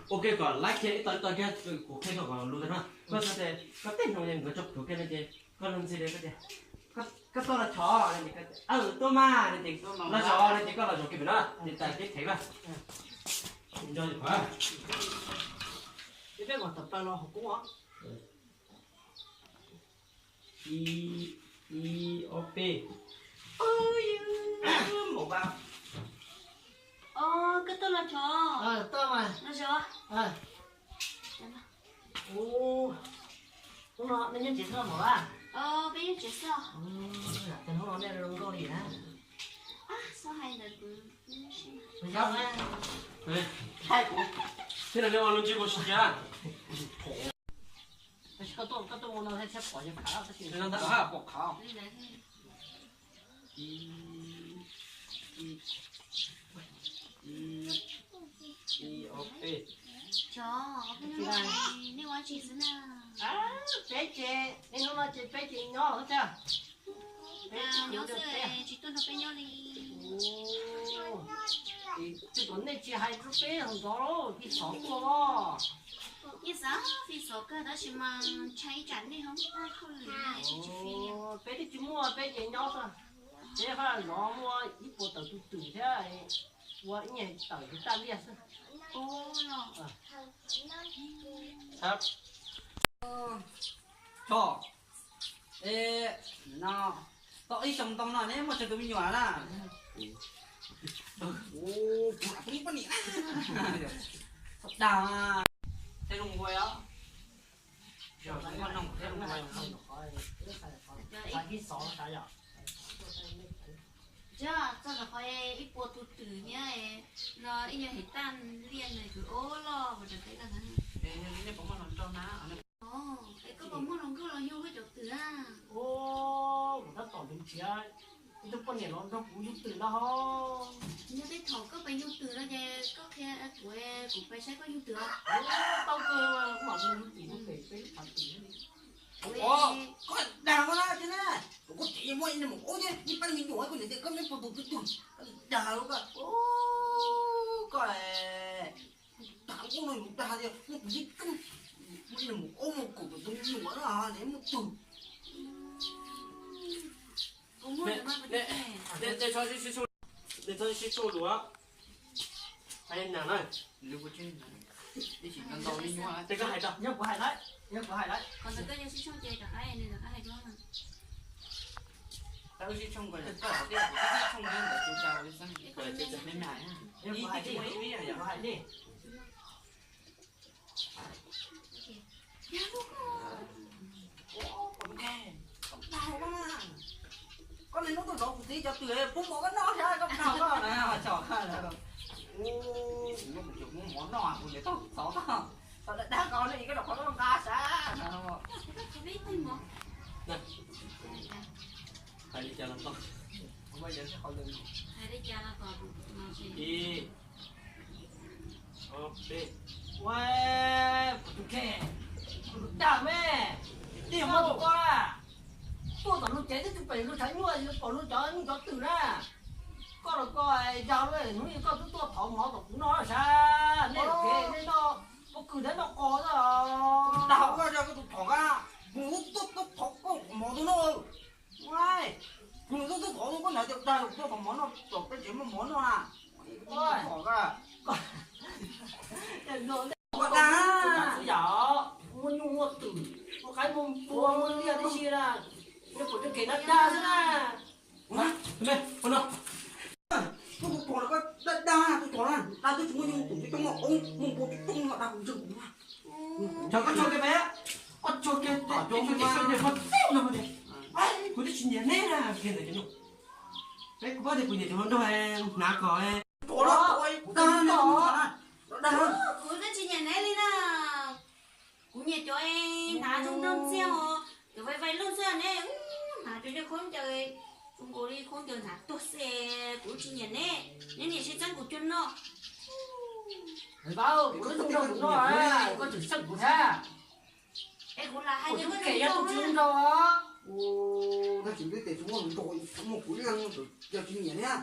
Ua ke kom laib kiag ib tog ib tog kiag, kuv qhia koj kom lus tag no. Koj xav tias koj tej hnyuv nkawd tso plhuav kiag no ces koj luag ntxhi li koj tias, koj tuaj los tshov, aw tuaj mas no ces los zov no ces koj los zov kiag pem no ces tas teb thev mas. Nco qhov ib peb kom tawm plaws los hauv koob os. Ib, ib, ob, peb. Maum Npab. Koj tuaj los tshov, los zov. Hnub no nej nyob tsev xwb Maum Npab? Peb nyob tsev xwb. Hnub no nej zoo nkauj li na. Xav hais ntawd kuv, kuv, thiab no nej ua lub ntsej muag sib cag. Koj tuaj, koj tuaj ua no thiab pom yog khav tab sis pom khav. Ib, ib, ib, ob, peb. Nej ua dab tsi xwb na? Peb ces, nej hnub no ces peb ces nyob xwb thiab. Peb nyob xwb, tsis tuaj nrog peb nyob li. Tej zaum nej tsis hais rau peb hauv ntxov lauj, Fij xov tuaj os. Yeej xav Fij xov kawg tab sis mas ntshai ib tsam nej ho muaj hauj lwm es tsis Fij. Peb twb tsis muaj, peb ces nyob xwb. Peb faj zov muaj ib puas tawm tus twm thiab ua ib nyuag tawm tus taj liaj xwb. Tso, es no, tau ib xyoos ntau no neb muaj tsawg tus me nyuam na? Kuv lam poj niam na. Dag, tej zoo nkaus os. Txog rau qhov ib puas tus twm thiab no ib nyuag hev taj liaj nws kwv ob loj ua rau peb koj ntag. Es koj puas muaj hluas nkauj los yug koj cov twm a? Kuv tab tom nrhiav ib tug poj niam los nrog kuv yug twm ntag ho. Yog tej thaum koj pais yug twm no ces koj qhia kuv, kuv pais saib koj yug twm os. Tau kawg, kuv mam mus yug twm rau pem peb lub tsev twm. Koj dag koj na, koj tsev muaj ib neeg maum aub thiab ib pab me nyuam, koj niam tias koj muaj puas tus twm, koj dag lawm koj. Koj dag koj no yus dag tias muaj tus twm, muaj ib neeg maum aub muaj kaum tawm tus me nyuam na, nws muaj twm. Nej txhob sib tshuaj lus, hais na, tej koj hais tau, yog kuv hais lawm, yog kuv hais lawm. Yog kuv hais li. Koj niaj hnub tuaj zov kuv txiv cov twm pub mov koj noj sav, koj dag koj na, tso koj lawm. Kuv muab mov noj kuv niam tau txov koj, tau dag dag koj ne, koj rau qhov koj nqa sav. Hais li cas los tau. Ib, ob, peb. Ua, kuv tus kheej, kuv tus dag me, twb yog muaj tus koj na, tuaj tom luag cev twb tsis pom luag tshav nyuaj, pom luag cov nyuj cov twm na. Koj los koj yog hnub ib koj twb tuaj thov mov tom kuv noj sav, nej lam kev nej noj pob kws thiab noj qos xwb. Dag koj, koj tus thov ka, kuv tuaj tuaj thov koj mov tus noj. Kuv tuaj tuaj thov koj na, dag kuv tuaj thov mov noj, tom peb tsev muaj mov noj na. Thov ka, dag, yam muaj nyuj muaj twm, muaj qaib muaj npua muaj liaj tib si na, yog pom tej kev dag dag xwb na. Ua no, kuv pom los koj dag dag, kuv thov na, dag twb tsis muaj nyuj twm coob coob, muaj npua coob coob no dag kuv ntseeg kuv na. Tso koj tso kiag pem, koj tso kiag, koj tso kiag, kuv twb tsis nyiam neb na, kiag ntawm cov nyuj. Peb kuv paub tias kuv nyiam cov hluas nraug hnav kom. Kuv twb tsis nyiam neb li na. Kuv nyiam cov hnav zoo nraug ntxiag os, cov vais vais loj xwb ne, hnav cov niag khaub ncaws zoo nkaus li khaub ncaws hnav tuag xwb, kuv tsis nyiam neb, neb niam sib txeeb kuv cua noj. Kuv zoo nraug kuv noj, koj tseem xyeej kuv thiab. Es kuv lam hais tias koj tseem yog tus tsis zoo nraug os. Koj tsis ntuj tes tsis muaj nraug, muaj kuv ib leeg yog tsis nyiam thiab.